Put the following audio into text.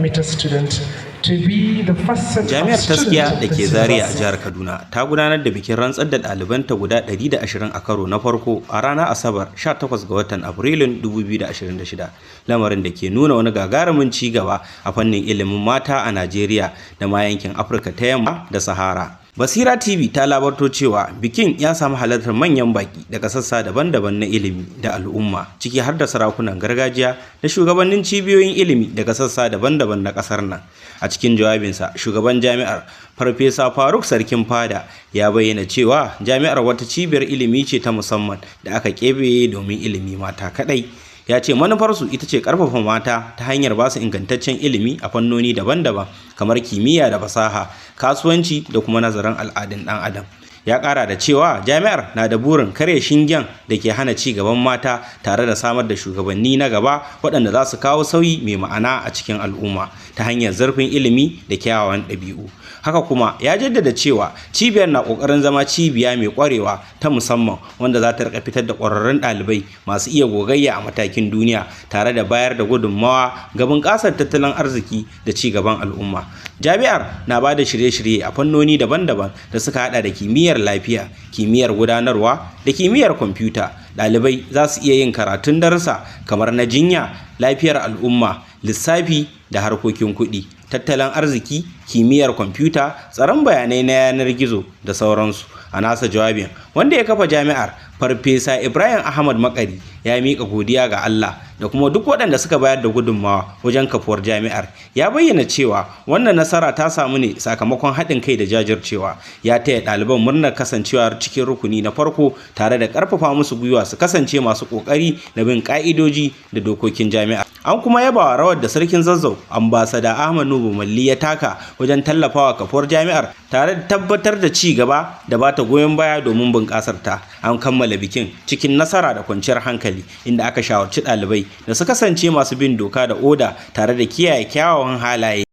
admitted students to be the first set Jami'ar of students Taskiya of da ke this Zaria a university. jihar Kaduna ta gudanar da bikin rantsar da ɗalibanta guda 120 a karo na farko a ranar Asabar 18 ga watan Afrilun 2026, lamarin da ke nuna wani gagarumin ci gaba a fannin ilimin mata a Najeriya da ma yankin Afirka ta Yamma da Sahara. Basira TV ta labarto cewa bikin ya samu halartar manyan baki daga sassa daban-daban na ilimi da al'umma, ciki har da sarakunan gargajiya da shugabannin cibiyoyin ilimi daga sassa daban-daban na kasar nan. A cikin jawabinsa, shugaban jami'ar, Farfesa Faruk Sarkin Fada, ya bayyana cewa jami'ar wata cibiyar ilimi ce ta musamman da aka keɓe domin ilimi mata kaɗai. Ya ce manufarsu ita ce karfafa mata ta hanyar ba su ingantaccen ilimi a fannoni daban-daban kamar kimiyya da fasaha, kasuwanci da kuma nazarin al'adun ɗan adam. Ya ƙara da cewa jami'ar na da burin karya shingen da ke hana ci gaban mata tare da samar da shugabanni na gaba waɗanda za su kawo sauyi mai ma'ana a cikin al'umma ta hanyar zurfin ilimi da kyawawan ɗabi'u. Haka kuma ya jaddada cewa cibiyar na ƙoƙarin zama cibiya mai ƙwarewa ta musamman wanda za ta rika fitar da ƙwararrun ɗalibai masu iya gogayya a matakin duniya tare da bayar da gudunmawa ga bunƙasar tattalin arziki da ci gaban al'umma. Jami'ar na ba da shirye-shirye a fannoni daban-daban da suka hada da kimiyyar lafiya, kimiyyar gudanarwa da kimiyyar kwamfuta. Ɗalibai za su iya yin karatun darussa kamar na jinya, lafiyar al'umma, lissafi da harkokin kuɗi, tattalin arziki, kimiyyar kwamfuta, tsaron bayanai na yanar gizo da sauransu. A nasa jawabin, wanda ya kafa jami'ar, Farfesa Ibrahim Ahmad Makari, ya miƙa godiya ga Allah da kuma duk waɗanda suka bayar da gudunmawa wajen kafuwar jami'ar. Ya bayyana cewa wannan nasara ta samu ne sakamakon haɗin kai da jajircewa. Ya taya ɗaliban murnar kasancewa cikin rukuni na farko tare da ƙarfafa musu gwiwa su kasance masu ƙoƙari da bin ƙa'idoji da dokokin jami'a. An kuma yaba wa rawar da Sarkin Zazzau, Ambasada Ahmad Nuhu Malli, ya taka wajen tallafawa kafuwar jami'ar tare da tabbatar da ci gaba da bata goyon baya domin bunƙasar ta. An kammala bikin cikin nasara da kwanciyar hankali, inda aka shawarci ɗalibai da su kasance masu bin doka da oda tare da kiyaye kyawawan halaye.